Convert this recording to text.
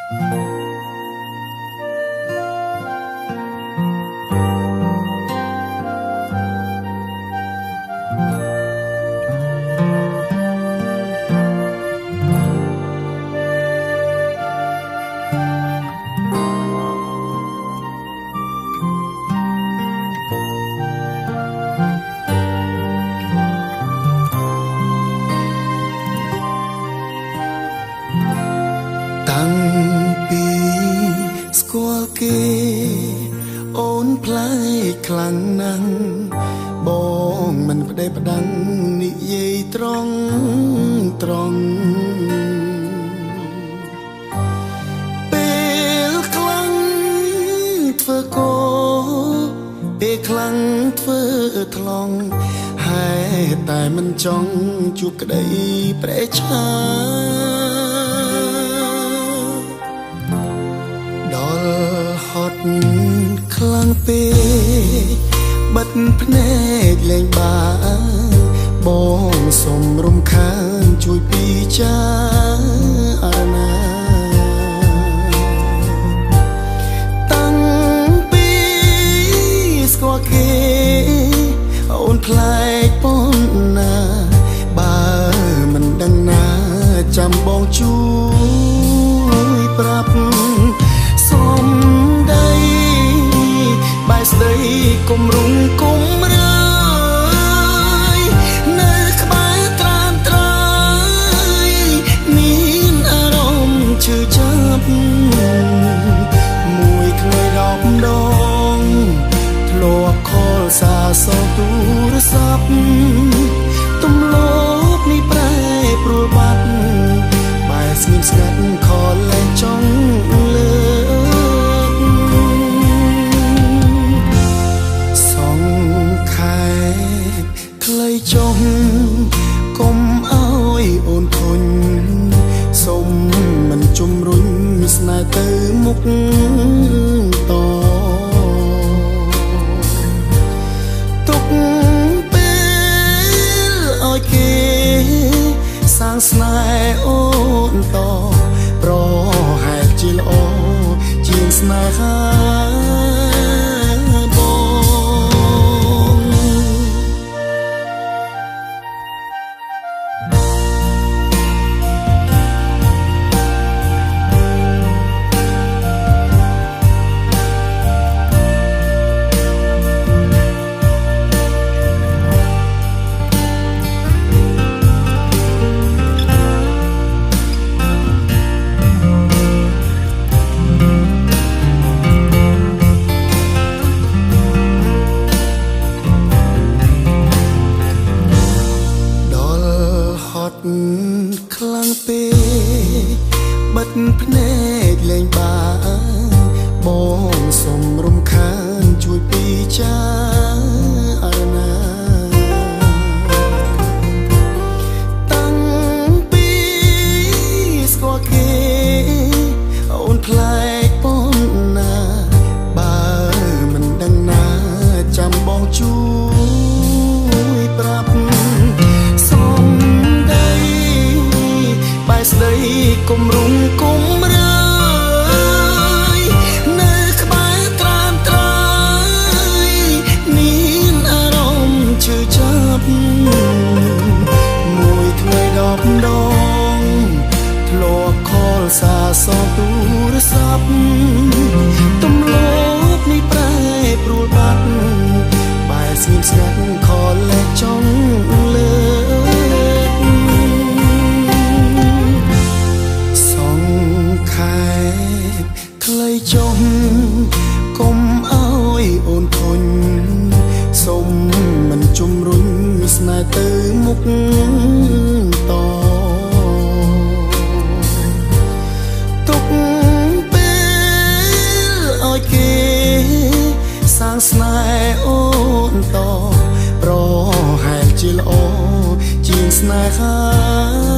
តាំងពីស្គាល់គេអូនប្លែកខ្លាំងណាស់បងមិនផ្ដេសផ្ដាំងនិយាយត្រង់ត្រង់ពេលខ្លាំងធ្វើកោពេលខ្លាំងធ្វើថ្លង់ហេតុតែមិនចង់ជួបក្តីប្រេឆាហត់ខ្លាំងពេកបិទភ្នែកលែងបានបងសុំរំខានជួយពិចារណាតាំងពីស្គាល់គេអូនប្លែកប៉ុណ្ណាបើមិនដឹងណាចាំបងជួយប្រាប់សំដីបែស្ដីគុំរុងគុំរើយនៅក្បែរត្រានត្រើយមានអារម្មណ៍ឈឺចាប់មួយថ្ងៃ10ដងធ្លាប់ខលសាសងទូរស័ព្ទទំលាប់នេះប្រែប្រួលបាត់បែស្ងៀមស្ងាត់ខលលែងចង់លើខ្លីចុះកុំអោយអូនធុញសុំមិនជំរុញស្នេហ៍ទៅមុខតទុកពេលឲ្យគេសាងស្នេហ៍អូនតប្រហែលជាល្អជាងស្នេហាខ្លាំងពេកបិទភ្នែកលែងបានបងសុំរំខានជួយពិចារណាតាំងពីស្គាល់គេអូនប្លែកប៉ុណ្ណាបើមិនដឹងណាចាំបងជួយប្រាប់ស្ដីគុំរុងគុំរើយនៅក្បែរត្រានត្រើយមានអារម្មណ៍ឈឺចាប់មួយថ្ងៃ10ដងធ្លាប់ខលសាសងទូរស័ព្ទទំលាប់នេះប្រែប្រួលបាត់បែស្ងៀមស្ងាត់ខលលែងចង់លើខ្លីចុះកុំអោយអូនធុញសុំមិនជំរុញស្នេហ៍ទៅមុខតទុកពេលឲ្យគេសាងស្នេហ៍អូនតប្រហែលជាល្អជាងស្នេហា